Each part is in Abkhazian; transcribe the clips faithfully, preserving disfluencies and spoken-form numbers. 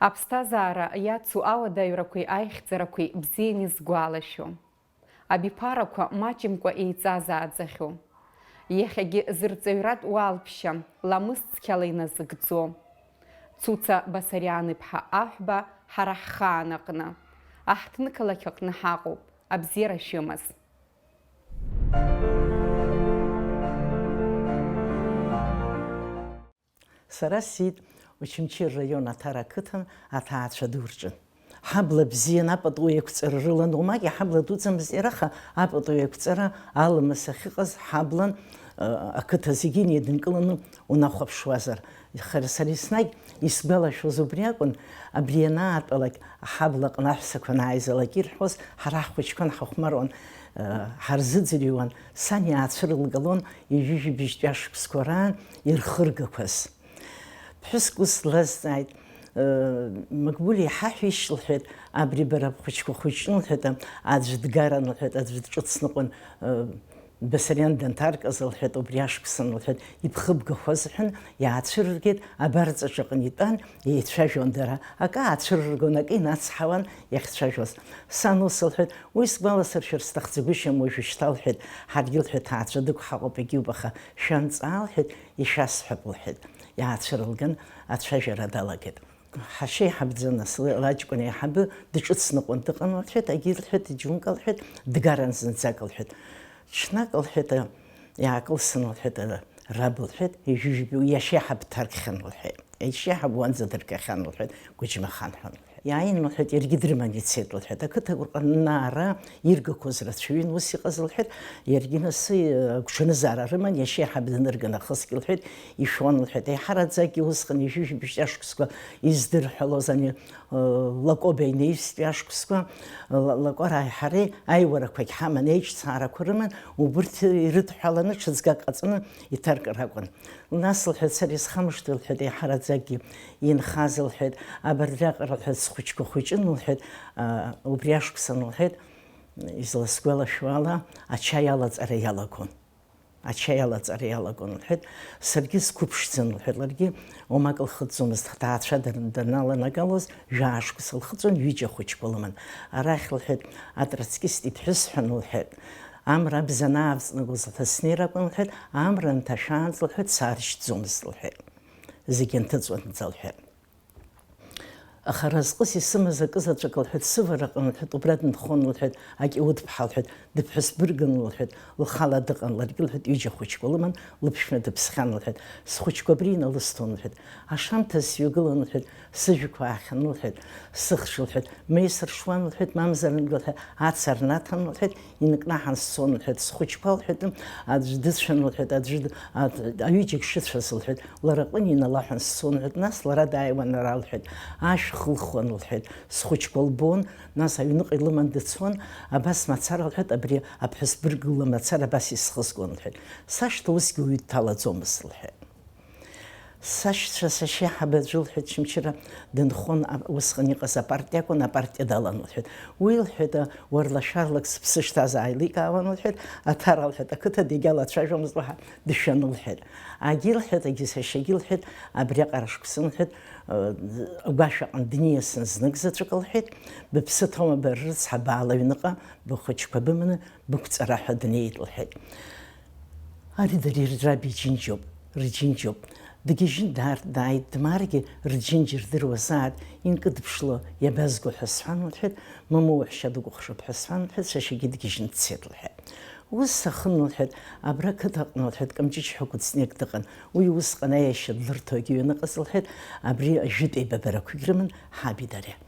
Аԥсҭазаара иацу ауадаҩрақәеи аихьӡарақәеи бзиан исгәалашәо. Абиԥарақәа маҷымкәа еиҵазааӡахьоу. Иахьагьы зырҵаҩратә уалԥшьа, ламыс цқьала иназыгӡо. Цуца Басариан-иԥҳа Аҳәба ҳара ҳхаан аҟны. Аҳҭнықалақь аҟны ҳаҟоуп, абзиара шәымаз. Сара сиит Очамчыра раион Аҭара ақыҭан аҭаацәа ду рҿы. Ҳабла бзиан апату еиқәҵара рылан, уамак иҳабла дуӡӡамызт иара, аха апату еиқәҵара аламыс ахьыҟаз ҳаблан, э, ақыҭа зегьы инеидынкыланы унахәаԥшуазар. Иахьа сара еснагь исгәалашәоз убри акәын, абри ианаатәалак, аҳабла аҟны аҳәсақәа анааизалак ирҳәоз, ҳара ҳхәыҷқәа анҳахәмаруан, э, ҳарзыӡырҩуан, сан иаацәырылгалон ҩажәижәибжьтәи ашықәсқәа раан ирхыргақәаз. Ԥҳәыск ус длазҵааит, э, Магбули, иҳаҳәишь, лҳәеит, абри бара бхәыҷқәа хәыҷны, лҳәеит, аӡә дгаран, лҳәеит, аӡә дҿыцныҟәан, э, Басариан данҭаркыз, лҳәеит, убри ашықәсан, лҳәеит, ибхыбгахоз ҳәан, иаацәырыргеит, абарҵаҿ аҟны итәан, еицәажәон дара. Акы аацәырыргон, акы инацҳауан иахьцәажәоз. Сан ус лҳәеит, уи сгәаласыршәар сҭахӡагәышьам уажәшьҭа, лҳәеит, ҳаргьы, лҳәеит, ҭаацәа дықәҳаҟоуп, егьиуп, аха шәанҵаа, лҳәеит, ишәасҳәап, лҳәеит. Иаацәырылган, ацәажәара далагеит. Ҳашеиҳабӡа нас, ла-, лаҷкәын еиҳабы дҿыцныҟәан дыҟан, лҳәеит, агьи, лҳәеит, џьунка, лҳәеит, дгаран зынӡак, лҳәеит. Ҽнак, лҳәеит, иаакылсын, лҳәеит, раб, лҳәеит, ижәижәбо иашьеиҳаб дҭаркхьан, лҳәеит. Иашьеиҳаб уанӡа дыргахьан, лҳәеит, Гәыџьмахан ҳәа, лҳәеит. Иааин, лҳәеит, иаргьы дрыман ицеит, лҳәеит. Ақыҭа Гәырҟанаа ара иргақәоз рацәаҩын, ус иҟаз, лҳәеит, иаргьы нас, э, агәҽанызаара рыман, иашьеиҳаб данырга нахысгьы, лҳәеит, ишәон, лҳәеит. Еиҳараӡакгьы усҟан ижәижәбжьтәи ашықәсқәа издырҳәалоз ани, э, Лакоба инаҩстәи ашықәсқәа, ла-, Лакоарааи ҳареи аиуарақәагь ҳаман, еиҿцаарақәа рыман, убырҭ ирыдҳәаланы ҽыҵгак ҟаҵаны иҭаркыр акәын. Нас, лҳәеит, сара исхамышҭуа, лҳәеит, еиҳараӡакгьы инхаз, лҳәеит, абарҭ раҟара, лҳәеит, схәыҷқәа хәыҷын, лҳәеит, а, убри ашықәсан, лҳәеит, изласгәалашәо ала, ачаи алаҵара иалагон. Ачаи алаҵара иалагон, лҳәеит, саргьы сқәыԥшӡан, лҳәеит, ларгьы уамак лхыҵӡомызт, ҳҭаацәа дан-, даналанагалоз, жәаа шықәса лхыҵуан, ҩыџьа хәыҷқәа лыман. Арахь, лҳәеит, атроцкист иԥҳәыс ҳәан, лҳәеит, амра абз анаавҵнагоз снеир акәын, лҳәеит, амра анҭашәаанӡа, лҳәеит, сааршьӡомызт, лҳәеит. Зегь анҭыҵуанӡа, лҳәеит. Аха разҟыс исымаз акы заҵәык, лҳәеит, сывараҟны, лҳәеит, убра дынхон, лҳәеит, Акиуҭԥҳа, лҳәеит, дыԥҳәыс быргын, лҳәеит, лхала дыҟан, ларгьы, лҳәеит, ҩыџьа хәыҷқәа лыман, лыԥшәма дыԥсхьан, лҳәеит, схәыҷқәа абри иналысҭон, лҳәеит, ашамҭаз сҩагылан, лҳәеит, сыжәқәа аахьан, лҳәеит, сыхш, лҳәеит, ма исыршуан, лҳәеит, мамзарынгьы, лҳәеит, ацарнаҭан, лҳәеит, иныкнаҳан сцон, лҳәеит, схәыҷқәа, лҳәеит, аӡә дыцәан, лҳәеит, аӡә д-, аӡ-, аҩыџьагь шыцәаз, лҳәеит, лара аҟынтә иналаҳәан сцон, лҳәеит, нас лара дааиуан ара, лҳәеит, ашә хылхуан, лҳәеит, схәыҷқәа лбон, нас аҩныҟа илыман дыцон, абас мацара, лҳәеит, абри аԥҳәыс бырг ла мацара абас исхызгон, лҳәеит, сашҭа усгьы уаҩы дҭалаӡомызт, лҳәеит. Сашьцәа, сашьеиҳаб аӡәы, лҳәеит, Чымчыра дынхон, а-, усҟан иҟаз апартиа акәын, апартиа далан, лҳәеит. Уи, лҳәеит, а, уарлашәарлак сыԥсы шҭаз ааиликаауан, лҳәеит, Аҭара, лҳәеит, ақыҭа дегьалацәажәомызт, уаҳа дышәаны, лҳәеит. Агьи, лҳәеит, агьи сашьагьы, лҳәеит, абриаҟара шықәсын, лҳәеит, а, агәашә аҟны дниасын знык заҵәык, лҳәеит, быԥсы ҭоума бара рыцҳа, баала аҩныҟа, быхәыҷқәа быманы, бықәҵара ҳәа днеит, лҳәеит. Ари дареи раб иџьынџьоуп, рџьынџьоуп. Дгьежьын даар-, дааит, дмааргьы рџьынџь рдыруазааит, инкыдыԥшло иабазго ҳәа сҳәан, лҳәеит, мамоу уаҳәшьа дыкәыхшоуп ҳәа сҳәан, лҳәеит, сашьагьы дгьежьны дцеит, лҳәеит. Ус сахын, лҳәеит, абра қыҭа аҟны, лҳәеит, Камҷыҷ ҳәа кәыҵниак дыҟан, уи усҟан аиашьа длырҭо егьаҩ аныҟаз, лҳәеит, абри ажәытә еибабарақәагь рыман ҳаби дареи.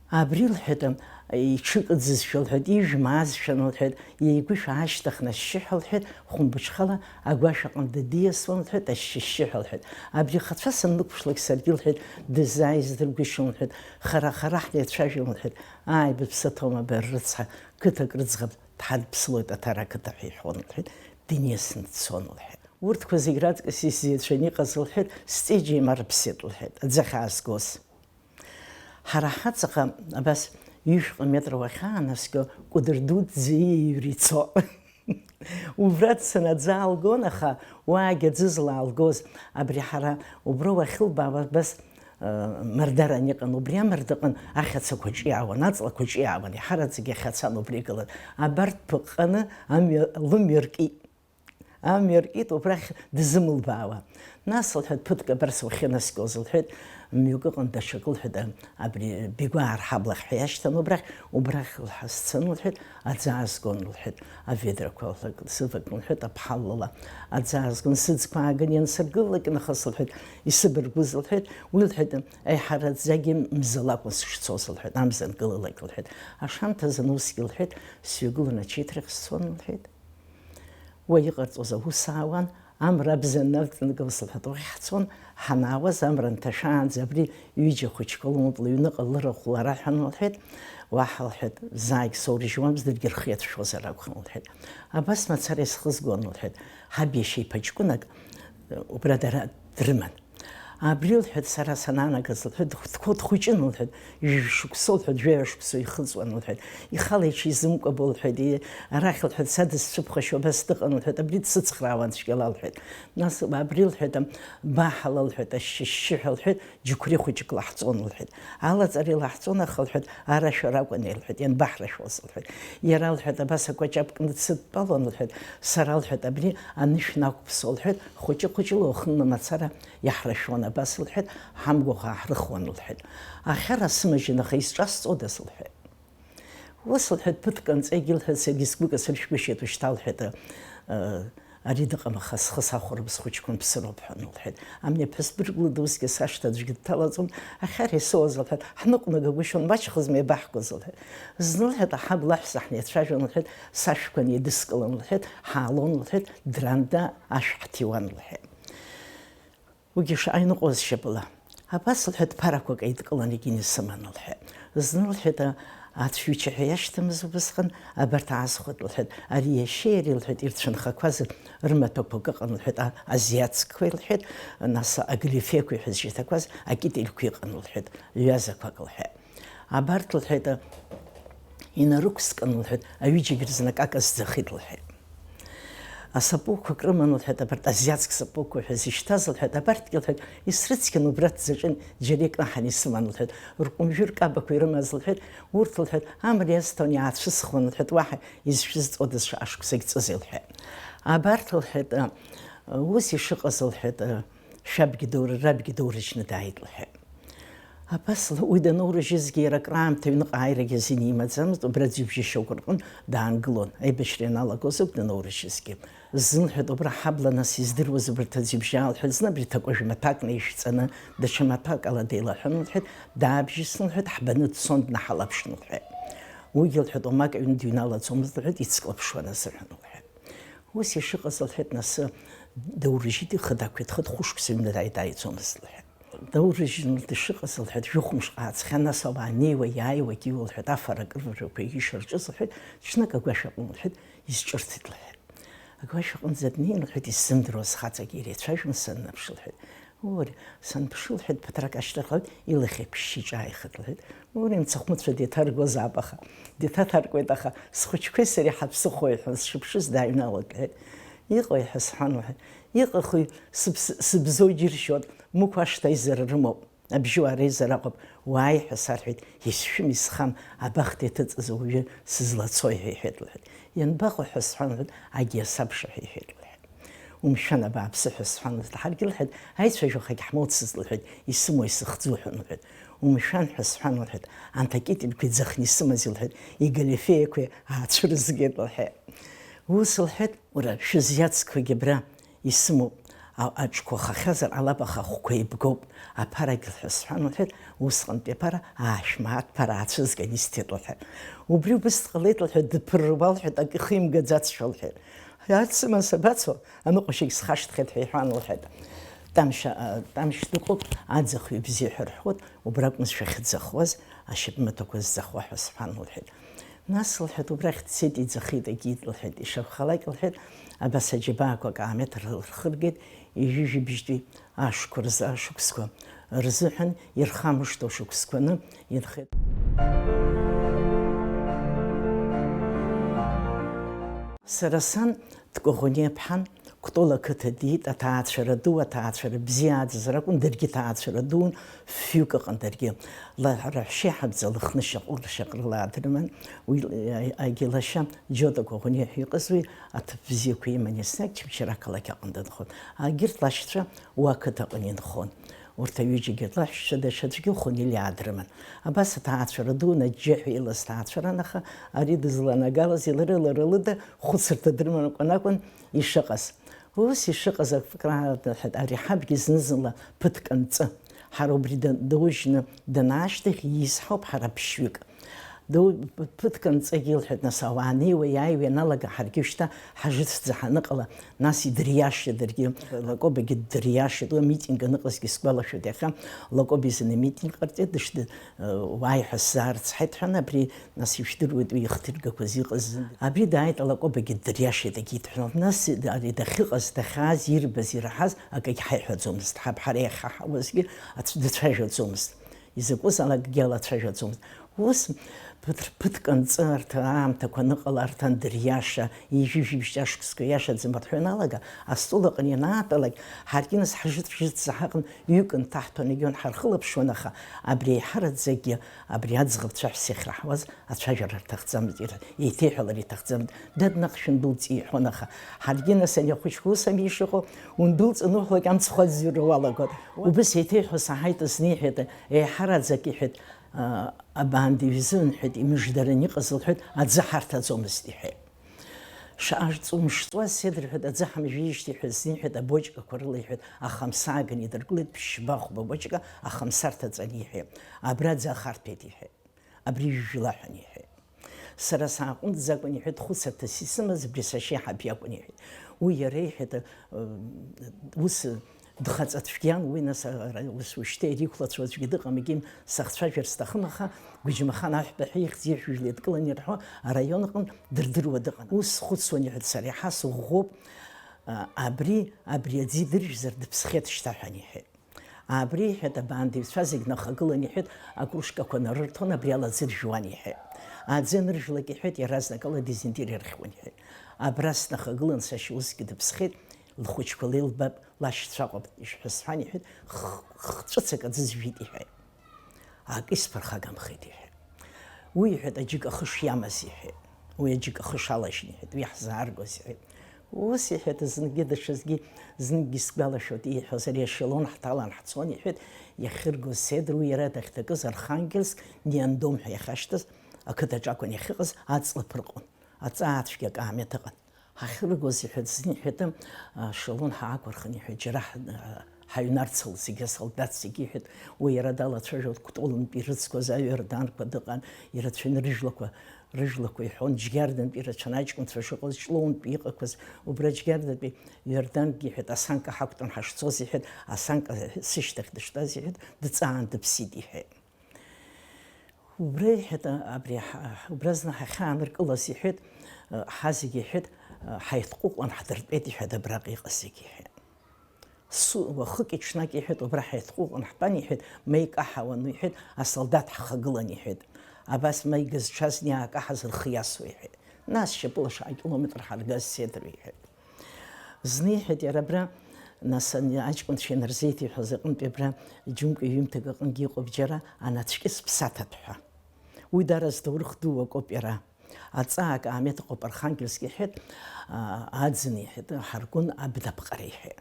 Абри, лҳәеит, иҽыкыӡызшәа, лҳәеит, ижәмаазшәа, лҳәеит, иеигәышә аашьҭыхны ашьшьыҳәа, лҳәеит, хәымбыҽхала агәашә аҟны дыдиасуан, лҳәеит, ашьшьыҳәа, лҳәеит. Абри ахацәа саннықәԥшлак саргьы, лҳәеит, дыззааиз дыргәышьон, лҳәеит, хара-хара ҳнеицәажәон, лҳәеит, ааи, быԥсы ҭоума, бара рыцҳа, қыҭак рыӡӷаб дҳадыԥсылоит Аҭара ақыҭа ҳәа иҳәон, лҳәеит, дыниасны дцон, лҳәеит. Урҭқәа зегь раҵкыс исзеицәаны иҟаз, лҳәеит, сҵеиџь еимарыԥсеит, лҳәеит, аӡы ахьаазгоз. Ҳара ҳаҵаҟа абас ҩышәҟа метра уахьаанаскьо кәыдыр дуӡӡа ииҩр ицо. Убра дцаны аӡы аалгон, аха уаагьы аӡы злаалгоз, абри ҳара убра уахьылбаауа абас Э, Мардаран иҟан, убри амардаҟан ахьацақәа ҿиаауан, аҵлақәа ҿиаауан, иҳараӡак иахьацан убри игылан. Абарҭ ԥыҟҟаны амҩа, лымҩа ркит. Амҩа ркит, убрахь дызымылбаауа. Нас, лҳәеит, ԥыҭк абар сухьынаскьоз, лҳәеит, мҩак ыҟан, даҽакы, лҳәеит, абри Бигәаа рҳабла ахь ҳәа иашьҭан убрахь, убрахь лҳа сцаны, лҳәеит, аӡы аазгон, лҳәеит, аведрақәа лҳәеит, сывакны, лҳәеит, аԥҳал лыла аӡы аазгон, сыӡқәа ааган иансыргылалак, нахыс, лҳәеит, исыбаргәыз, лҳәеит, уи, лҳәеит, аиҳараӡагьы мза лакәын сышцоз, лҳәеит, амза анкылалак, лҳәеит, ашамҭазын усгьы, лҳәеит, сҩагыланы ачеиҭрахь сцон, лҳәеит. Уа иҟарҵоз аус аауан, амра абза навҵнагылс, лҳәеит, уахь ҳцон, ҳанаауаз амра нҭашәаанӡа абри ҩыџьа хәыҷқәа лымоуп, лыҩныҟа лырахә лара ҳәа лҳәеит, уаҳа лҳәеит, заагь соурыжьуамызт, даргьы рхы иацәшәозар акәхон лҳәеит. Абас мацара исхызгон лҳәеит, ҳаб иашьа иԥа ҷкәынак, убра дара дрыман. Абри, лҳәеит, сара санаанагаз, лҳәеит, дхәыҷын, лҳәеит, ҩажәа шықәса, лҳәеит, жәаҩа шықәса ихыҵуан, лҳәеит, ихала иҽизымкәабо, лҳәеит, и-, арахь, лҳәеит, са дысцәыԥхашьо абас дыҟан, лҳәеит, абри дсыцхраауан цәгьала, лҳәеит. Нас абри, лҳәеит, баҳала, лҳәеит, ашьшьыҳәа, лҳәеит, џьықәреи хәыҷык лаҳҵон, лҳәеит. Алаҵара илаҳҵон, аха, лҳәеит, арашәара акәын, лҳәеит, ианбаҳрашәоз, лҳәеит. Иара, лҳәеит, абас акәаҷаб кны дсыдтәалон, лҳәеит, сара, лҳәеит, абри анышә нақәԥсо, лҳәеит, хәыҷы-хәыҷыла уахынла мацара иаҳрашәон, абас, лҳәеит, ҳамгәахә ааҳрыхуан, лҳәеит. Ахьара сымажьын, аха исҿасҵодаз, лҳәеит. Ус, лҳәеит, ԥыҭк анҵегьы, лҳәеит, саргьы сгәы касыршәгәышьеит, ушьҭа, лҳәеит, э, ари дыҟам, аха схы сахәарым, схәыҷқәа мԥсыроуп ҳәа, лҳәеит. Амни аԥҳәыс бырг лыда усгьы сашҭа аӡәгьы дҭалаӡом, ахьара исоуаз, лҳәеит, ҳныҟәнагагәышьон, маҷхазма иабаҳгоз, лҳәеит. Зны, лҳәеит, аҳабла аҳәса ҳнеицәажәон, лҳәеит, сашәқәа неидыскылан, лҳәеит, ҳаалон, лҳәеит, дранда ашә ҳҭиуан, лҳәеит. Уигьы шаҟа иныҟәоз шьапыла. Абас, лҳәеит, ԥарақәак еидкылан егьин исыман, лҳәеит. Зны, лҳәеит, а-, ацәҩычаҳәа иашьҭамыз убысҟан, абарҭ аазхәеит, лҳәеит, ари иашьеи иареи, лҳәеит, ирцәынхақәаз рымаҭәақәак ыҟан, лҳәеит, а-, азиацкқәеи, лҳәеит, нас агалифеқәеи ҳәа зышьҭақәаз акительқәа ыҟан, лҳәеит, ҩазақәак, лҳәеит. Абарҭ, лҳәеит, инарықәскын, лҳәеит, аҩыџьагь рзы акака сӡахит, лҳәеит. Асапуқәак рыман, лҳәеит, абарҭ азиацк сапуқәа ҳәа зышьҭаз, лҳәеит, абарҭгьы, лҳәеит, исрыцқьан убра ҭӡаҿын, џьара икнаҳан исыман, лҳәеит, рҟәымжәы ркабақәа ирымаз, лҳәеит, урҭ, лҳәеит, амра иасҭон, иаацәысхуан, лҳәеит, уаҳа изшәызҵодаз шаҟа шықәсагь ҵызи, лҳәеит. Абарҭ, лҳәеит, ус ишыҟаз, лҳәеит, шәабгьы доур-, рабгьы доурыжьны дааит, лҳәеит. Абас ла-, уи даноурыжьызгьы иара акраамҭа аҩныҟа ааирагь азин имаӡамызт, убра аӡҩыбжьы шьоук рҟын даангылон, аибашьра ианалагоз ауп даноурыжьызгьы. Зны, лҳәеит, убра ҳабла нас издыруаз убарҭ аӡҩыбжьаа, лҳәеит, зны абри ҭакәажә маҭәак наишәҵаны, даҽа маҭәак ала деилаҳәан, лҳәеит, даабжьисын, лҳәеит, ҳбаны дцон, днаҳалаԥшны, лҳәеит. Уигьы, лҳәеит, уамак аҩны дыҩналаӡомызт, лҳәеит, ицклаԥшуан азыҳәан, лҳәеит. Ус ишыҟаз, лҳәеит, нас даурыжьит, ихы дақәиҭхеит, хәышықәса ҩны дааи-, дааиӡомызт, лҳәеит. Даурыжьны дышыҟаз, лҳәеит, жәохә мыш ҟааҵхьан, нас ауаа неиуа, иааиуагьы, лҳәеит, афара акрырҳәақәа ишырҿыз, лҳәеит, ҽнак агәашә аҟны, лҳәеит, изҿырҭит, лҳәеит. Агәашә аҟынӡа днеин, лҳәеит, исзымдыруаз хаҵак иреицәажәон, саннаԥш, лҳәеит. Ури, санԥшы, лҳәеит, ԥыҭрак ашьҭахь, лҳәеит, илахь еиқәшьшьы иҿааихеит, лҳәеит. Ури мцахә-мыцәа деиҭаргоз ааб, аха, деиҭаҭаркуеит, аха, схәыҷқәеи сареи ҳаԥсыхәои ҳәа сшыԥшыз дааҩналоит, лҳәеит. Иҟои ҳәа сҳәан, лҳәеит. Иҟахи, сыԥс-, сыбзоу џьыршьоит, Мықә ашҭа аизара рымоуп, абжьуаа реизара акәым, уааи ҳәа сарҳәеит, исшәым исхам, абахҭа иҭыҵыз ауаҩы сызлацои ҳәа иҳәеит, лҳәеит. Ианбаҟоу ҳәа сҳәан, лҳәеит, агьиасабша ҳәа иҳәеит, лҳәеит. Умшәан, абааԥсы ҳәа сҳәан, лҳәеит, ҳаргьы, лҳәеит, аицәажәо хагь ҳмоуцызт, лҳәеит, исымоу исыхӡу ҳәа, лҳәеит. Умшәан ҳәа сҳәан, лҳәеит, анҭ акительқәа иӡахны исымази, лҳәеит, игалифеиақәеи аацәырызгеит, лҳәеит. Ус, лҳәеит, уара, шәызиацқәагьы абра исымоуп, а-, аҿқәа хахьазар ҟалап, аха ахәқәа еибгоуп, аԥарагь, лҳәа сҳәан, лҳәеит, усҟантәи аԥара аашә мааҭ ԥара аацәызган исҭеит, лҳәеит. Убри убыс дҟалеит, лҳәеит, дыԥырруа, лҳәеит, ак ихимгаӡацшәа, лҳәеит. Ацыман сабацо, аныҟәашьагь схашҭхьеит ҳәа иҳәан, лҳәеит. Тамшь, а, Тамшь дыҟоуп, аӡахҩы бзиа ҳәа рҳәоит, убракәын шәахьӡахуаз, ашьапымаҭәақәа зӡахуа ҳәа сҳәан, лҳәеит. Нас, лҳәеит, убрахь дцеит, иӡахеит, агьит, лҳәеит, ишакәхалак, лҳәеит, абас аџьабаақәа акаамеҭ рхыргеит, ҩажәижәибжьтәи ашәқәа рзы, ашықәсқәа рзыҳәан ирхамышҭуа шықәсқәаны инхеит. Сара сан Ткәаӷәаниа ԥҳан Кәтол ақыҭа диит, аҭаацәара ду, аҭаацәара бзиа аӡазар акәын, даргьы ҭаацәара дуун, фҩык ыҟан даргьы. Ла-, раҳәшьеиҳабӡа Лыхны Шьаҟәыр, Шьаҟрылаа дрыман, уи, а-, агьи лашьа Џьота Коӷониа ҳәа иҟаз, уи аҭыԥ бзиақәа иман, еснагь Чымчра ақалақь аҟны дынхон. Егьырҭ лашьцәа уа ақыҭа аҟны инхон. Урҭ аҩыџьагьы лаҳәшьцәа даҽаӡәгьы Хәынилиаа дрыман. Абас аҭаацәара дуун, аџьџьаҳәа илаз ҭаацәаран, аха ари дызланагалаз, лара, лара лыда хәыцырҭа дрымамкәан акәын ишыҟаз. Ус ишыҟаз, акыраамҭа ареиҳабгьы зны-зынла ԥыҭк анҵы, ҳара убри да-, дужьны данаашьҭахь, изҳауп ҳара ԥшьҩык. Ду-, ԥыҭк анҵагьы илҳәеит, нас, ауаа неиуа-иааиуа ианалага, ҳаргьы шьҭа ҳажыцӡа ҳаныҟала, нас идыриашеит даргьы, Лакобагьы ддыриашеит, уи амитинг аныҟазгьы сгәалашәоит иахьа, Лакоба изын амитинг ҟарҵеит, дышдыр-, уааи ҳәа сзаарцҳаит ҳәа, абри, нас, ишәдыруеит уи ихҭыргақәаз иҟаз. Абри дааит, Лакобагьы ддыриашеит, егьит ҳәа, нас, ари дахьыҟаз, дахьааз, ирбаз, ираҳаз акагь ҳаиҳәаӡомызт, ҳаб ҳара иахьҳаҳауазгьы аӡә дацәажәаӡомызт. Изакәызаалак акгьы алацәажәаӡомызт. Ус ԥыҭ-, ԥыҭк анҵы, арҭ аамҭақәа аныҟала, арҭ андыриаша, ҩажәи жәибжь ашықәсқәа иашаӡам рҳәо ианалага, астол аҟны ианаатәалак, ҳаргьы нас ҳжыт-, ҳжыцӡа ҳаҟан, ҩык нҭаҳҭәон, егьон ҳархылаԥшуан, аха абри аиҳараӡакгьы, абри аӡӷабцәа ҳәа сахьраҳауаз, ацәажәара рҭахӡамызт, ир-, еиҭеиҳәалар иҭахӡамызт, дад наҟ шәындәылҵ иҳәон, аха ҳаргьы нас ани ахәыҷқәа ус ами ишыҟоу, ундәылҵын уҳәалак амцхә аӡырҩра уалагон. Убыс еиҭеиҳәо саҳаит, зны иҳәеит, еиҳараӡак иҳәеит, а, абаанда изымҳәеит, имыждараны иҟаз лҳәеит, аӡы ҳарҭаӡомызт иҳәеит. Шаҟа ҵу мшҵуаз седр иҳәеит, аӡы ҳамжәижьҭеи ҳәа зны иҳәеит, абочкақәа рыла иҳәеит, ахамса ааганы идыркылеит, ԥшьба-хәба бочка ахамса рҭаҵаны иҳәеит, абра аӡы ахарҭәеит иҳәеит. Абри жәла ҳәа иҳәеит. Сара сааҟәымҵӡакәан иҳәеит, хәыцырҭас исымаз абри сашьа иҳаб иакәын иҳәеит. Уи иара иҳәеит, ус дхаҵа цәгьан, уи нас ара ус ушьҭа иара иқәлацәоу аӡәгьы дыҟам, егьим сахцәажәар сҭахым, аха Гәыџьмахан Аҳәба ҳәа ихьӡ ижәжәла идкылан ирҳәо араион аҟынтә дырдыруа дыҟан. Ус схәыцуан иҳәеит, сара иаҳа сыӷәӷәоуп, абри, абри аӡы идыржәзар дыԥсхьеит шьҭа ҳәа иҳәеит. Абри, иҳәеит, абаанда ицәа зегь нахагылан, иҳәеит, акружкақәа нарырҭон, абри ала аӡы ржәуан, иҳәеит. Аӡы аныржәлак, иҳәеит, иаразнакала дизентериа рыхьуан, иҳәеит. Абра снахагылан, сашьа усгьы дыԥсхьеит, лхәыҷқәа леилбап, лашьцәа ыҟоуп, ишәҳәа сҳәан, иҳәеит, х-, х-, ҵәыцак аӡы зжәит, иҳәеит. Акы исԥырхагамхеит, иҳәеит. Уи, иҳәеит, аџьыка ахы шиамаз, иҳәеит. Уи аџьыка ахы шалажьын, иҳәеит, уи иаҳзааргоз, иҳәеит. Ус, иҳәеит, зынгьы даҽазгьы, зныкгьы сгәалашәоит ииҳәоз, ари ашелон ҳҭалан ҳцон, иҳәеит, иахьыргоз седр, уи иара дахьҭакыз Архангельск, Ниандом ҳәа иахьашьҭаз ақыҭаҿы акәын иахьыҟаз, аҵла ԥырҟон, аҵаа цәгьа акаамеҭ ыҟан. Ҳахьыргоз, иҳәеит, зны, иҳәеит, ашелон ҳаақәырхын, иҳәеит, џьара ҳ-, ҳаҩнарцалт зегьы, асолдаҭ зегьы, иҳәеит, уи иара далацәажәон, Кәтолынтә ирыцқәаз аҩарданқәа дыҟан, ирацәаҩны рыжәлақәа, рыжәлақәа иҳәон, Џьгьардантәи ирацәан аҷкәынцәа шыҟаз, Ҷлоунтәи иҟақәаз, убра Џьгьардантәи Иордангьы, иҳәеит, асанка ҳақәтәан ҳашцоз, иҳәеит, асанка сышьҭахь дыштәаз, иҳәеит, дыҵаан дыԥсит, иҳәеит. Убра, иҳәеит, абри ҳа-, убра зны ҳахьааныркылаз, иҳәеит, ҳа зегьы, иҳәеит, ҳаихҭҟәыҟәлан ҳдыртәеит, иҳәеит, абраҟа иҟаз зегьы, иҳәеит. Су-, уахыки-ҽнаки, иҳәеит, убра ҳаихҭҟәыҟәлан ҳтәан, иҳәеит, ма икаҳауан, иҳәеит, асолдаҭ ҳхагылан, иҳәеит. Абас ма игазшаз иаакаҳаз рхы иасуа, иҳәеит. Нас шьапыла шаҟа километр ҳаргаз седр, иҳәеит. Зны, иҳәеит, иара абра, нас, ани аҷкәынцәа ианырзеиҭеиҳәаз аҟынтәи абра џьынтә ҩымҭак аҟынгьы иҟоуп џьара анацәкьыс ԥсаҭатә ҳәа. Уи даара зҭоурых дуу акоуп иара. Аҵаа акаамеҭ ыҟоуп, Архангельск, иҳәеит, а, аӡын, иҳәеит, ҳаргон абнаԥҟара, иҳәеит.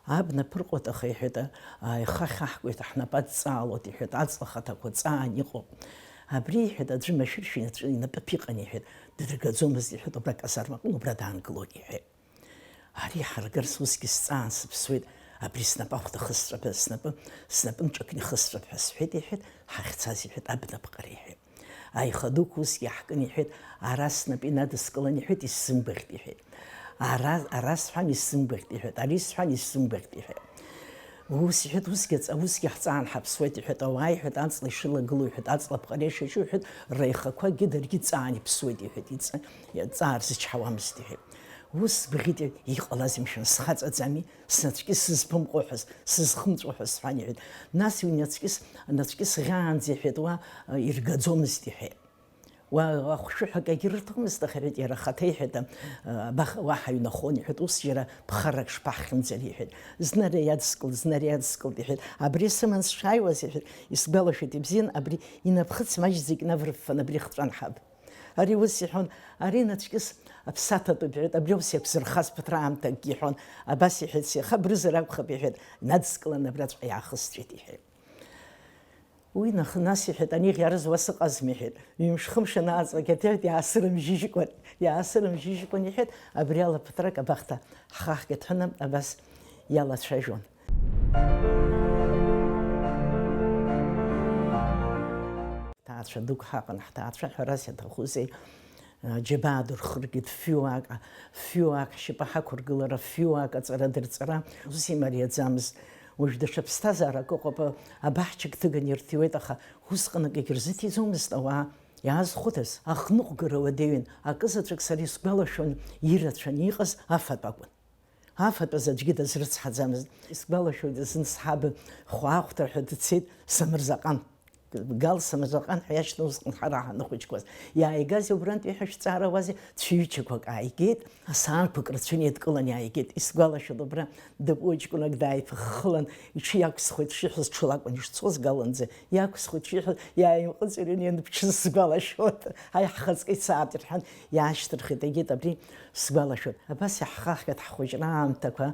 Абна ԥырҟоит, аха, иҳәеит, а, ихы ахьаҳкуеит, ҳнапы адҵаалоит, иҳәеит, аҵла хаҭақәа ҵаан иҟоуп. Абри, иҳәеит, аӡәы машәыршәа инапы, инапы ԥиҟан, иҳәеит, дыргаӡомызт, иҳәеит, убра аказарма аҟны убра даангылон, иҳәеит. Ари ҳаргарц усгьы сҵаан сыԥсуеит, абри снапы ахәда хысҵәап, снапы, снапы мҿакны ихысҵәап ҳәа сҳәеит, иҳәеит, ҳахьцаз, иҳәеит, абнаԥҟара, иҳәеит. Аиха дуқәа усгьы иаҳкын, иҳәеит, ара снапы инадыскылан, иҳәеит, исзымгәаӷьт, иҳәеит. Ара, ара сҳәан, исзымгәаӷьт, иҳәеит, ари сҳәан, исзымгәаӷьт, иҳәеит. Ус, иҳәеит, усгьы аҵ-, усгьы ҳҵаан ҳаԥсуеит, иҳәеит, ауаа, иҳәеит, аҵла ишылагылоу, иҳәеит, аҵла ԥҟара ишаҿу, иҳәеит, реихақәагьы даргьы ҵаан иԥсуеит, иҳәеит, иҵ-, ҵаа рзычҳауамызт, иҳәеит. Ус сгәаӷьит, иҟалазеи, мшәан, схаҵаӡами? Снацәкьыс сызԥымҟо ҳәа, сызхымҵуа ҳәа сҳәан, иҳәеит. Нас уи нацәкьыс, нацәкьыс ӷьаанӡа, иҳәеит, уа, а, иргаӡомызт, иҳәеит. Уа ахәшәы ҳәа акгьы рыҭомызт, аха, иҳәеит, иара ахаҭа, иҳәеит, а, абаха уа ҳаҩнахон, иҳәеит, ус џьара ԥхаррак шԥаҳхьымӡари, иҳәеит, зны ари иадыскылт, зны ари иадыскылт, иҳәеит, абри сыман сшааиуаз, иҳәеит, исгәалашәоит ибзиан, абри инапхыц маҷӡак инавырффан, абри ихҵәан ҳаб. Ари ус иҳәон, ари нацәкьыс аԥсаҭатәуп, иҳәеит, абри ус иақәзырхаз ԥыҭраамҭакгьы иҳәон, абас иҳәеит, сеиха брызар акәхап, иҳәеит, надыскылан абраҵәҟьа иаахысҵәеит, иҳәеит. Уи нах-, нас иҳәеит, ани ӷьара зуа сыҟазма, иҳәеит. Ҩымш-хымш анааҵуагь аҭыҩ иаасырымжьыжькәан, иаасырымжьыжькәан, иҳәеит, абри ала ԥыҭрак абахҭа ҳхаҳгеит ҳәаны абас иалацәажәон. Ҳҭаацәа дук ҳаҟан, ҳҭаацәа ҳәарас иаҭахузеи, џьабаа дырхыргеит, фҩык, фҩык ҳшьапы ҳақәыргылара, фҩык аҵара дырҵара, ус имариаӡамызт. Уажә даҽа ԥсҭазаарак ыҟоуп, абаҳча гҭыганы ирҭиуеит, аха усҟан акгьы рзыҭиӡомызт ауаа. Иаазхәыцыз, ахныҟәгара уадаҩын, акызаҵәык сара исгәалашәон, ирацәаны иҟаз афатә акәын. Афатәаз аӡәгьы дазрыцҳаӡамызт. Исгәалашәоит, зны сҳабы хәаахәҭра ҳәа дцеит, Самырзаҟан. Гал Самырзаҟан ҳәа иашьҭан усҟан ҳара ҳаныхәыҷқәаз. Иааигазеи убрантәи ҳәа шәҵаарауазеи? Цәҩычақәак ааигеит, асаанқәак рацәаны еидкылан иааигеит. Исгәалашәоит, убра дыпуа ҷкәынак дааиԥыххылан, иҽы иақәсхуеит шиҳәоз, ҽы лакәын ишцоз, галанӡа иақәсхуеит шиҳәоз, иааимҟыҵырҩын ианԥҽыз сгәалашәоит. Ҳаи, ҳхаҵкы исааҭ ирҳәан, иаашьҭырхит, егьит абри сгәалашәоит. Абас иаҳхаҳгеит ҳхәыҷра аамҭақәа,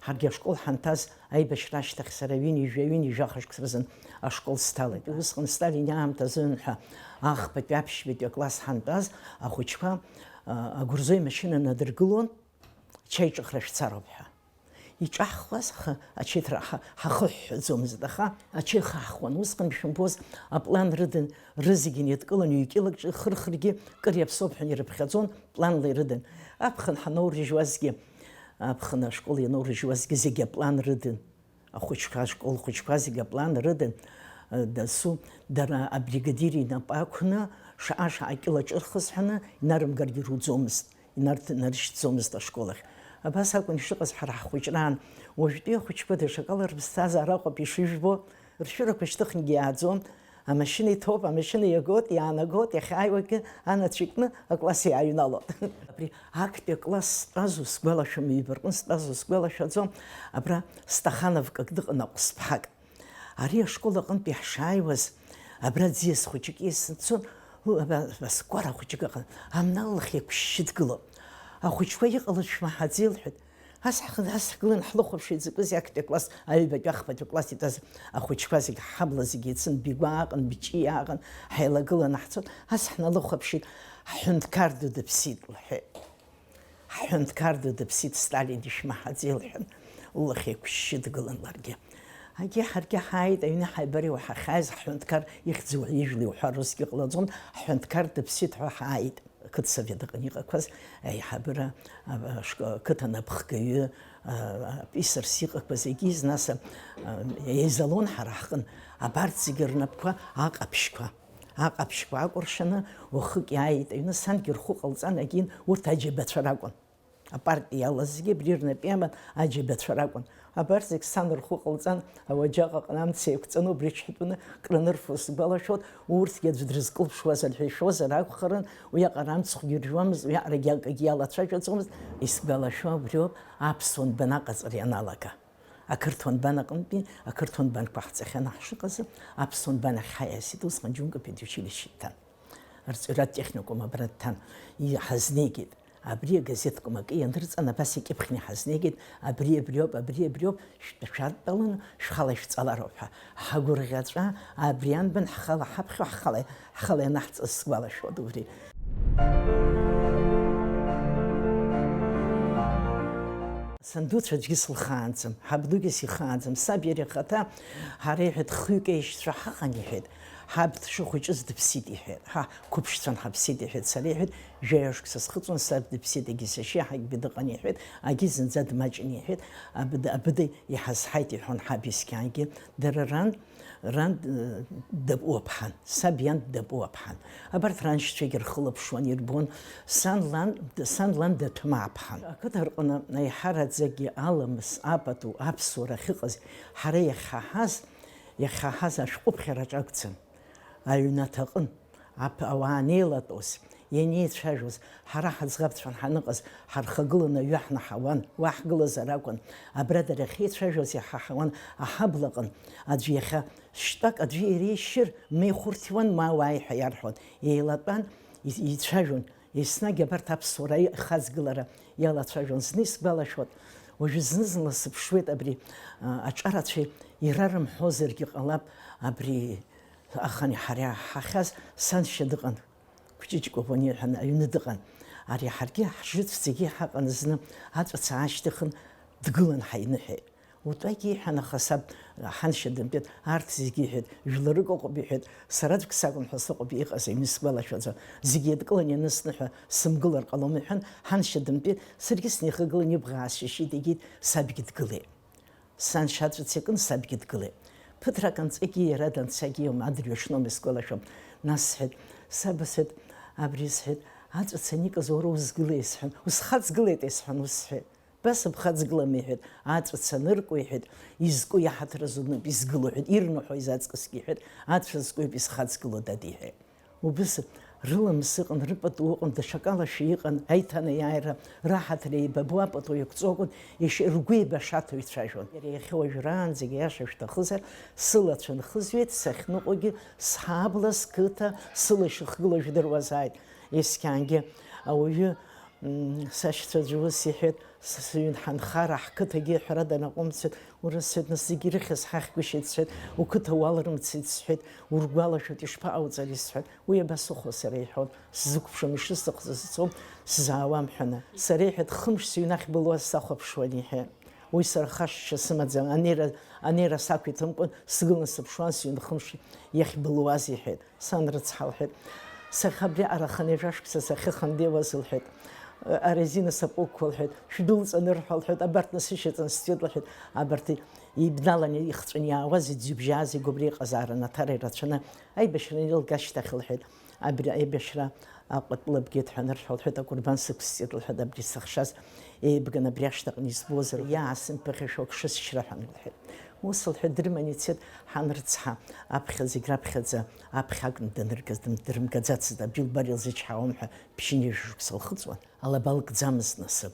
ҳаргьы ашкол ҳанҭаз аибашьра ашьҭахь сара ҩынҩажәа, ҩынҩажәа хышықәса рзын ашкол сҭалеит. Усҟан Сталин иаамҭазын ҳәа ахԥатәи аԥшьбатәи акласс ҳантәаз ахәыҷқәа, а, агәырзо имашьына надыргылон, чаиҿыхра шәцароуп ҳәа. Иҿаҳхуаз ҳа-, ачеиҭра ҳа-, ҳахыҳәҳәаӡомызт, аха ачеи хаҳхуан. Усҟан, ишәымбоз, аплан рыдын, рызегьы неидкылан, ҩ-кьылак ҿы-, хырхыргьы кыр иаԥсоуп ҳәа ирыԥхьаӡон, планла ирыдын. Аԥхын ҳаноурыжьуазгьы, аԥхын ашкол ианоурыжьуазгьы зегьы аплан рыдын. Ахәыҷқәа, ашкол хәыҷқәа зегьы аплан рыдын, дасу дара абригадир инапы ақәны, шаҟа-шаҟа кьыла ҿырхыз ҳәаны инарымгаргьы руӡомызт. Инарҭ-, инарышьҭӡомызт ашкол ахь. Абас акәын ишыҟаз ҳара ҳхәыҷраан. Уажәтәи ахәыҷқәа даҽакала рыԥсҭазаара акәым ишыжәбо, ршәырақәа шьҭыхынгьы иааӡом. Амашьына иҭоуп, амашьына иагоит, иаанагоит, иахьааиуагьы анацәа икны акласс иааҩналоит. Абри актәи акласс стәазу сгәалашәом, ҩба рҟны стәазу сгәалашәаӡом, абра Стахановкак дыҟан, аҟәсԥҳак. Ари ашкол аҟынтәи ҳшааиуаз, абра ӡиас хәыҷык ииасны дцон, ла-, ла-, ла-, скәара хәыҷык ыҟан, амнал лахь еиқәшьшьы дгылоуп. Ахәыҷқәа иҟалаз шәмаҳаӡеи, лҳәеит. Ас ҳхы-, ас ҳгылан ҳлыхәаԥшуеит, закәызеи, актәи акласс, аҩбатәи, ахԥатәи акласс итәаз ахәыҷқәа зегьы, ҳҳабла зегьы еицын, Бигәаа аҟан, Быҷиаа аҟан, ҳаилагыланы ҳцон, ас ҳналыхәаԥшит, ҳҳәынҭқар ду дыԥсит, лҳәеит. Ҳҳәынҭқар ду дыԥсит, Сталин ишәмаҳаӡеи, лҳәан, лылахь еиқәшьшьы дгылан ларгьы. Агьи ҳаргьы ҳааит, аҩны ҳаибар иуаҳахьаз, ҳҳәынҭқар ихьӡ уаҩы ижәла иуҳәар усгьы ҟалаӡом, ҳҳәынҭқар дыԥсит ҳәа ҳааит. Ақыҭсовет аҟны иҟақәаз аиҳабыра, а, ашк-, ақыҭа напхгаҩы, а, аписарс иҟақәаз егьиз, нас, а, еизалон ҳара ҳҟын, абарҭ зегьы рнапқәа аҟаԥшьқәа. Аҟаԥшьқәа акәыршаны уахык иааит аҩны, сангьы рхәы ҟалҵан, агьин, урҭ аџьабацәа ракәын. Апартиа иалаз зегьы абри рнапы иаман, аџьабацәа ракәын. Абарҭ зегь сан рхәы ҟалҵан, ауаџьаҟ аҟны амца еиқәҵаны убри ҽҳәатәаны кранырфо сгәалашәоит, урҭгьы аӡә дрызкылԥшуазар ҳәа ишәозар акәхарын, уиаҟара амцхәгьы ржәуамызт, уиаҟарагьы акгьы иалацәажәаӡомызт, исгәалашәо убриоуп аԥсуа нбан аҟаҵара ианалага. Ақырҭуа нбан аҟынтәи, ақырҭуа нбанқәа ҳҵахьаны ҳшыҟазы, аԥсуа нбан ахь ҳаиасит, усҟан џьунка педучилище дҭан. Арҵаҩратә техникум абра дҭан, и-, ҳазнеигеит. Абри агазеҭ кәмакы ианырҵан, абас икьыԥхьны ҳазнеигеит, абри абриоуп, абри абриоуп, шәтәа-, шәадтәаланы шәхала ишәҵалароуп ҳәа. Ҳагәырӷьаҵәа, абри анбан ҳхала ҳаԥхьо, ҳхала, ҳхала ианаҳҵаз сгәалашәоит убри. Сандуцәа аӡәгьы сылхаанӡам, ҳабдугьы сихаанӡам, саб иара ихаҭа, ҳара, иҳәеит, хҩык еишьцәа ҳаҟан, иҳәеит, ҳаб дшыхәыҷыз дыԥсит, иҳәеит, ҳа қәыԥшцәан ҳаԥсит, иҳәеит, сара, иҳәеит, жәаҩа шықәса схыҵуан, саб дыԥсит, егьи сашьа иаҳагьы дыҟан, иҳәеит, агьи зынӡа дмаҷын, иҳәеит, абыда, абыда иҳазҳаит, иҳәон ҳаб есқьынгьы, дара ран, Ран, э, дапуаԥҳан, саб иан дапуаԥҳан. Абарҭ раншьцәагьы рхылаԥшуан, ирбон, сан лан, сан лан даҭәмааԥҳан. Ақыҭа рҟны аиҳараӡакгьы аламыс, апату, аԥсуара ахьыҟаз, ҳара иахьҳаҳаз, иахьҳаҳаз ашәҟәыԥхьараҿ акәӡам. Аҩнаҭаҟын, Аԥ-, ауаа анеилатәоз, ианеицәажәоз, ҳара ҳаӡӷабцәан ҳаныҟаз, ҳархагыланы аҩы ҳнаҳауан, уа ҳгылазар акәын. Абра дара ахьеицәажәоз иҳаҳауан аҳаблаҟын. Аӡә иахьа шьтәак аӡәы иреишьыр, ма ихәырҭиуан, ма уааи ҳәа иарҳәон. Еилатәан, и-, ицәажәон. Еснагь абарҭ аԥсуара ихаҵгылара иалацәажәон. Зны исгәалашәоит, уажәы зны-зынла сыԥшуеит абри, а, аҿарацәа ирарымҳәозаргьы ҟалап, абри ахани ҳареи ҳахьаз саншьа дыҟан, Кәҷыҷ Кәаӷәаниа ҳәа аҩны дыҟан. Ари ҳаргьы ҳжыцә зегьы ҳаҟан зны аҵәаца аашьҭыхын дгылан ҳаиныҳәеит. Утәагьы иҳәан, аха саб ҳаншьа дымтәеит, арҭ зегьы иҳәеит, жәларык ыҟоуп иҳәеит, сара аӡәк сакәын ҳәа сыҟоуп иҟаз, аҩны сгәалашәаӡом. Зегьы еидкылан ианысныҳәа, сымгылар ҟалом иҳәан, ҳаншьа дымтәеит, саргьы снеихагылан ибӷа аасшьышьит, егьит, сабгьы дгылеит. Саншьа аҵәыц иакын, сабгьы дгылеит. Ԥыҭрак анҵегьы иара данцагьы иоума, адырҩаҽноума исгәалашәом. Нас сҳәеит, саба сҳәеит, абри сҳәеит, аҵәыц аникыз уара узгылеи сҳәан, усхаҵгылеит исҳәан, ус сҳәеит. Ба сыбхаҵгылам, иҳәеит, аҵәыц анырку, иҳәеит, изку иаҳаҭыр азунуп изгыло, иҳәеит, ирныҳәоз аҵкысгьы, иҳәеит, ацәа зкуеип изхаҵгыло, дад, иҳәеит. Убыс рыламыс ыҟан, рыпату ыҟан, даҽакалашәа иҟан, аиҭанеиааира, раҳаҭыр еибабо апату иақәҵо акәын, ишьа-, ргәы еибашаҭо ицәажәон. Иара иахьа уажәраанӡагь, аиаша шәҭахызар, сылацәа нхызҩеит, сахьныҟәогьы, сҳабла, сқыҭа, сыла ишыхгыло жәдыруазааит. Есқьаангьы ауаҩы Мм, сашьцәа аӡәы ус иҳәеит, с-, сыҩн ҳанхара, ҳқыҭагьы ҳәарада наҟәымҵит, урысҳәеит, нас зегьы ирыхьыз ҳахьгәышьеит, сҳәеит, уқыҭа уалрымцеит, сҳәеит, ургәалашәоит, ишԥаҟауҵари, сҳәеит, уи абасыхәо сара, иҳәон, сзықәԥшым, ишысыхӡаз сцом, сзаауам, ҳәа. Сара, иҳәеит, хымш сыҩнахь былуаз сахәаԥшуан, иҳәеит. Уи сара хашҭшьа сымаӡам, анеира, анеира сақәиҭымкәан, сгылан сыԥшуан, сыҩн хымш иахьбылуаз, иҳәеит. Сан рыцҳа, лҳәеит, сахьа абриаҟара хынҩажәа шықәса сахьыхандеиуаз, лҳәеит, арезина сапогқәа, лҳәеит, шәдәылҵанырҳәа, лҳәеит, абарҭ насышьаҵан сцеит, лҳәеит, абарҭ ибналан ихҵәаны иаауаз, иӡҩыбжьааз, игәы абри иҟазаара наҭара ирацәаны, аибашьра анеилга ашьҭахь, лҳәеит, абри аибашьра Аҟәатәыла бгеит ҳәа анырҳәа, лҳәеит, акәырбан сықәсҵеит, лҳәеит, абри сыхшаз еибган абри ашҭаҟны избозар, иаасымԥыхьашәо ак шысшьра ҳәа, лҳәеит. Ус лҳәеит, дрыман ицеит, ҳан рыцҳа, аԥхьа зегь раԥхьаӡа, аԥхьа акәны даныргаз, дым-, дрымгаӡацызт, абри лбар илзычҳауам ҳәа ԥшьынҩажәа шықәса лхыҵуан. Алаба лкӡамызт нас.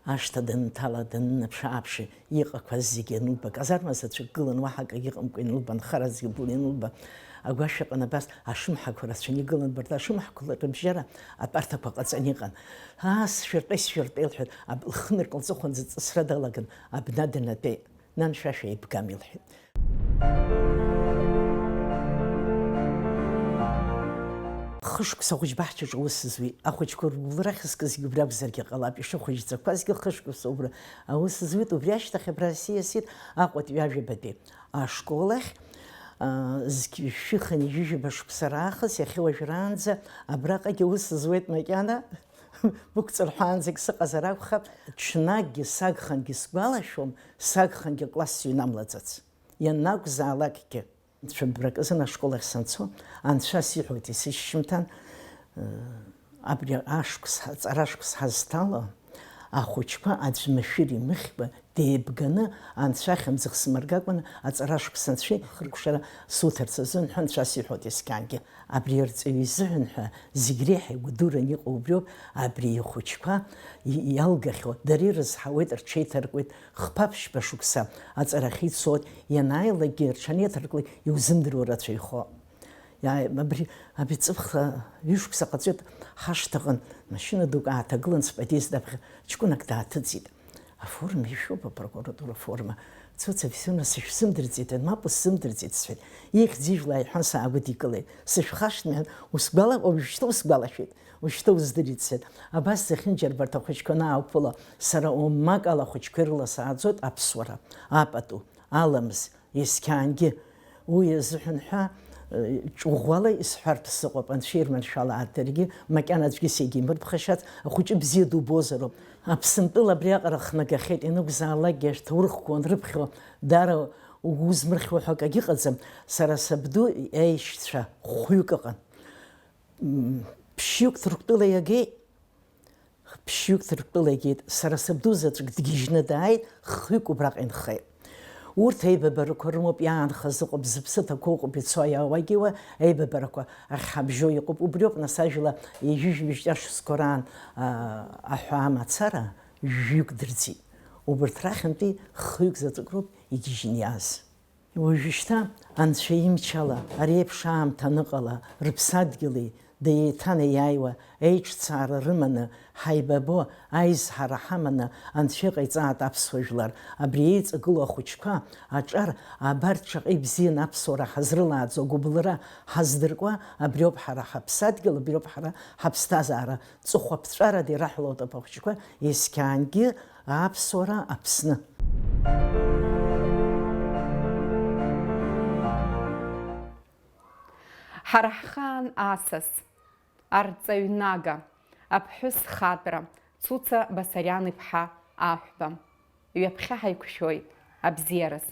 Ашҭа данынҭала, данынаԥшы-ааԥшы, иҟақәаз зегьы анылба, казарма заҵәык гылан, уаҳа акагьы ыҟамкәа ианылба, анхара зегьы былны ианылба, агәашә аҟны абас ашымҳақәа рацәаны игылан, абарҭ ашымҳақәа рыбжьара атәарҭақәа ҟаҵаны иҟан. Аа, сшәыртәеи, сшәыртәеи, лҳәеит, аб-, лхынрак лҵыхәанӡа ҵысра далаган, абна днатәеит. Нан, шәа шәеибгам, илҳәеит. Хышықәса ахәыҷбаҳчаҿы аус зуеит. Ахәыҷқәа ргәылара ахьызкызгьы убри акәзаргьы ҟалап, ишыхәыҷӡақәазгьы хышықәса убра аус зуеит. Убри ашьҭахь абра сиасит Аҟәатәи ҩажәабатәи ашкол ахь, аа, зқь-, шәи хынҩажәижәаба шықәса раахыс иахьа уажәраанӡа абраҟагьы аус зуеит макьана. Бықәҵырҳәаанӡагь сыҟазар акәхап, ҽнакгьы сагхангьы сгәалашәом, сагхангьы акласс сыҩнамлаӡац. Ианакәзаалакгьы. Цәыббрак азын ашкол ахь санцо, анцәа сиҳәоит, есышьыжьымҭан, э, абри ашықәс, аҵара ашықәс ҳазҭало, ахәыҷқәа аӡә машәыр имыхькәа, деибганы, анцәа ахьымӡӷ смыргакәаны, аҵара ашықәс анцәа ихыркәшара суҭарц азын ҳәа анцәа сиҳәоит есқьаангьы. Абри арҵаҩы изыҳәан ҳәа зегь реиҳа игәадуран иҟоу убриоуп, абри ихәыҷқәа и-, иалгахьоу, дара ирызҳауеит, рҽеиҭаркуеит, хԥа-ԥшьба шықәса аҵарахьы ицоит, ианааилакгьы рҽанеиҭарклак иузымдыруа рацәаҩхо. Иааи-, абри, абри ҵыԥх ҩышықәса ҟаҵоит ҳашҭаҟын, машьына дук ааҭагылан, сподиезд аԥхьа ҷкәынак дааҭыҵит. Аформа ишәоуп, апрокуратура аформа. Цуца Висуна сышәзымдырӡеит, мап усзымдырӡеит, сҳәеит. Ихьӡ ижәла ааиҳәан саагәыдикылеит. Сышәхашҭмҩан, усгәала-, уажәшьҭа усгәалашәеит, уажәшьҭа уздырит, сҳәеит. Абас зехьынџьарбарҭа ахәыҷқәа анааԥыло, сара омак ала ахәыҷқәа ирыла сааӡоит аԥсуара, апату, аламыс, есқьаангьы. Уи азыҳәан ҳәа, э, ҿыӷәӷәала исҳәартә сыҟоуп, анцәа ирманшәалааит даргьы, макьана аӡәгьы сегьимырԥхашьац, ахәыҷы бзиа дубозароуп. Аԥсынтәыла абриаҟара хнагахьеит, ианакәзаалакгьы аҭоурыхқәа уанрыԥхьо, даара угәы узмырхьуа ҳәа акагьы ыҟаӡам. Сара сабду иаишьцәа хәҩык ыҟан. М, ԥшьҩык Ҭырқәтәыла иагеит, ԥшьҩык Ҭырқәтәыла игеит, сара сабду заҵәык дгьежьны дааит, хҩык убраҟа инхеит. Урҭ аибабарақәа рымоуп иаанхаз ыҟоуп, зыԥсы ҭақәоу ыҟоуп, ицо иаауагьы уа аибабарақәа ахьҳабжьоу иҟоуп. Убриоуп, нас, ажәла ҩажәи жәибжь ҿырԥштәқәа раан, аа, аҳәаа мацара жәҩык дырӡит. Убырҭ рахьынтәи хҩык заҵәык роуп игьежьны иааз. Уажәшьҭа Анцәа имчала ари еиԥш аамҭа аныҟала, рыԥсадгьыли деиҭанеиааиуа, еиҿцаара рыманы, ҳаибабо, аизҳара ҳаманы, Анцәа иҟаиҵааит аԥсуа жәлар. Абри еиҵагылоу ахәыҷқәа аҿар, абарҭ шаҟа ибзианы аԥсуара ҳазрылааӡо агәыбылра ҳаздыркуа, абриоуп ҳара ҳаԥсадгьыл, абриоуп ҳара ҳаԥсҭазаара. Ҵыхәаԥҵәарада ираҳәалоит ахәыҷқәа, есқьаангьы аԥсуара Аԥсны. Ҳара ҳхаан асас, арҵаҩнага, аԥҳәыс хатәра, Цуца Басариан-иԥҳа Аҳәба. Ҩаԥхьа ҳаиқәшәоит абзиараз.